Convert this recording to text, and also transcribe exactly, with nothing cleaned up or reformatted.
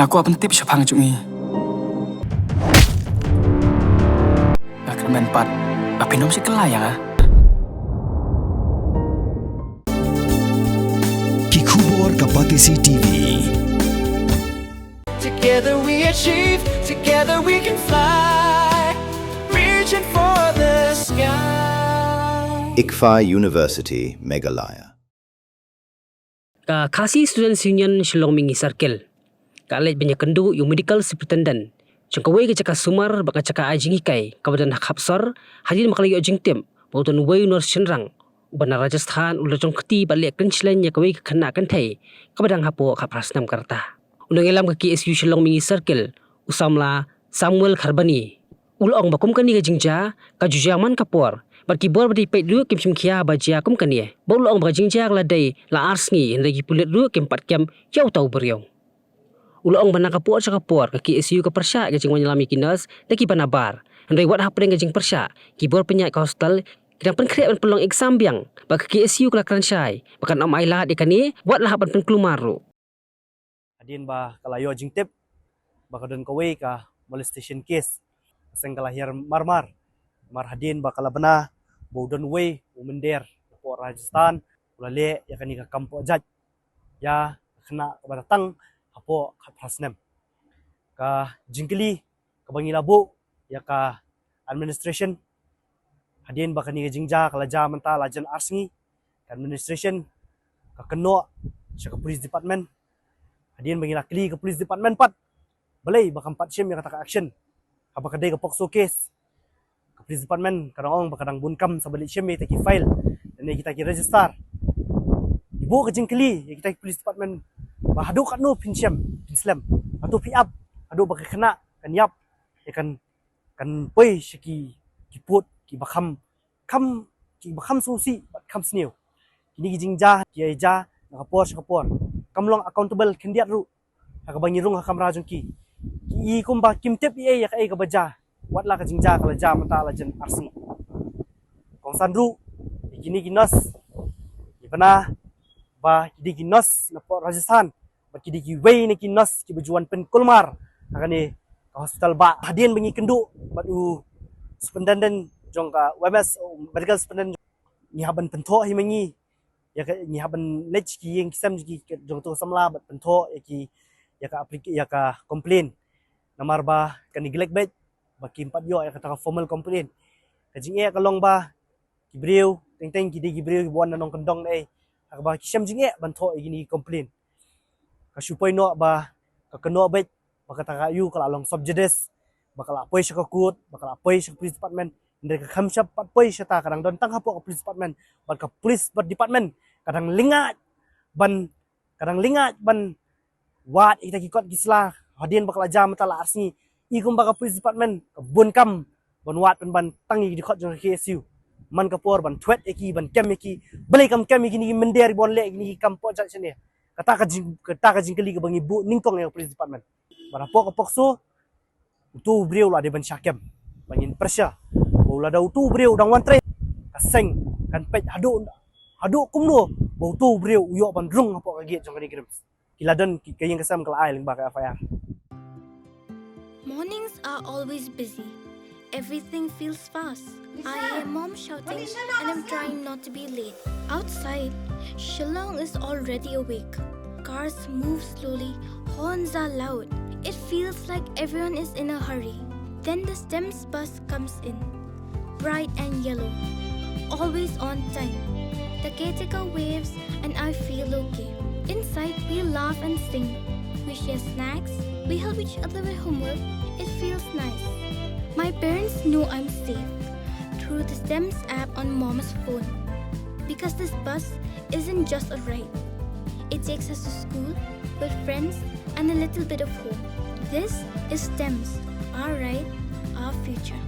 Nga kwah pyntip shaphang jong i. Nga kyrmen pat ba phin ym shim kylla ïa nga. Ki khubor ka Batesi T V. Together we achieve, together we can fly, reaching for the sky. ICFAI University, Meghalaya. Ka Khasi Students Union Shillong Mihngi Circle ka leit ban ïakynduh ïa u Medical Superintendent jong kawei ka jaka sumar bad ka jaka ai jinghikai kaba don ha Khapsor, hadien ba ka la ïoh jingtip ba u don uwei u nurse shynrang uba na Rajasthan u la jong kti bad leh kynshlei ïa kawei ka khynnah kynthei kaba dang hapoh khatphra snem ka rta. U nongïalam ka K S U Shillong Mihngi Circle, u samla Samuel Kharbani, u la ong ba kum kane ka jingjia ka ju jia man ka por bad ki bor ba dei peit ruh kim shim khia ba jia kum kane, bad u la ong ba ka jingjia ka la dei la ar sngi hynrei ki pulit ruh kim pat kem ïa uta u briew. U la ong ba na ka por sha ka por ka K S U ka pyrshah ïa ka jingwan ïalam ïa ki nurse da kiba nabar, hynrei wat hapdeng ka jingpyrshah, ki bor pynïaid ka hostel ki dang pynkhreh ban pynlong exam biang bad ka K S U ka la kren shai ba kan ym ailad ïa kane wat la hap ban pynkulmar ruh. Hadien ba ka la ïoh jingtip ba ka don kawei ka molestation case, ka seng ka la hiar marmar. Mar hadien ba ka la bna ba u don uwei u mynder hapoh Rajasthan u la leh ïa kane ka kam pohjait ïa ka khynnah kaba da tang hapoh khatphra snem. Ka jingkylli kaba ngi la buh ïa ka administration, hadien ba kane ka jingjia ka la jia mynta la jan ar sngi, ka administration ka kynnoh sha ka police department. Hadien ba ngi la kylli ka police department pat balei ba kam pat shim ïa kata ka action haba ka dei ka POCSO case. Ka police department ka dang ong ba ka dang bun kam sa ba leit shim ïa kita ki file ne kita ki register. Ngi buh ka jingkylli ïa kita ki police department ba haduh katno phin shem, phin slem, hato phi ap haduh ba ka khynnah kan ïap, ïa kan, kan poi sha ki, ki pud kiba kham, kham, kiba kham sngewsih bad kham sniew. Kine ki jingjia ki ïa jia na ka por sha ka por. Kam long accountable khyndiat ruh ha kaba ngi rung ha kamra jong ki. Ki i kumba kim tip ei ei ïa kaei kaba jia. Wat la ka jingjia ka la jia mynta la jan ar sngi. Kongsan ruh ïa kine ki nurse, ki bna ba ki dei ki nurse na pdeng Rajasthan bad ki dei kiwei na ki nurse kiba ju wan pynkulmar ha kane ka hospital. Ba hadien ba ngi kynduh bad u superintendent jong ka, u M S, u medical superintendent, ngi hap ban pynthoh hi ma ngi ïa ka, ngi hap ban leit ki ïing ki sem jong ki, jong tu samla bad pynthoh ïa ki, ïa ka applica-, ïa ka complaint. Namar ba ka neglect beit ba kim pat ïoh ïa kata ka formal complaint. Ka jingeh ka long ba ki briew teng teng ki dei ki briew kiba wan na nongkyndong ne, ha kaba ki shem jingeh ban thoh ïa kine ki complaint. Ka shu poi noh ba ka kynnoh beit ba kata ka ïu ka la long sub judice, ba ka la poi sha ka court, ba ka la poi sha ka police department. Hynrei ka kham shym pat poi shata, ka dang don tang hapoh ka police department. Bad ka police bad department ka dang lyngngoh ban, ka dang lyngngoh ban wad ïa kita ki kot ki sla. Hadien ba ka la jia mynta la ar sngi, i kumba ka police department ka bun kam ban wad pynban tang ïa ki dkhot jong ka K S U. Man ka por ban thwet ïa ki, ban kem ïa ki. Balei kam kem ïa kine ki mynder ban leh ïa kine ki kam pohjait shane? Kata ka jing, kata ka jingkylli kaba ngi buh nyngkong ïa ka police department. Bad hapoh ka POCSO, utu u briew u la dei ban shah kem. Ba ngin pyrshah ba lada utu u briew u dang wan trei, ka seng kan peit haduh, haduh kumno ba utu u briew u ïoh ban rung hapoh ka gate jong kane ka RIMS. Ki la don ki, ka ïing ka sem ka la ai lyngba ka F I R. Mornings are always busy. Everything feels fast. I hear mom shouting and I'm trying not to be late. Outside, Shillong is already awake. Cars move slowly, horns are loud. It feels like everyone is in a hurry. Then the STEMS bus comes in. Bright and yellow. Always on time. The caretaker waves and I feel okay. Inside, we laugh and sing. We share snacks. We help each other with homework. It feels nice. My parents know I'm safe through the STEMS app on mom's phone. Because this bus isn't just a ride. It takes us to school, with friends, and a little bit of hope. This is STEMS, our ride, our future.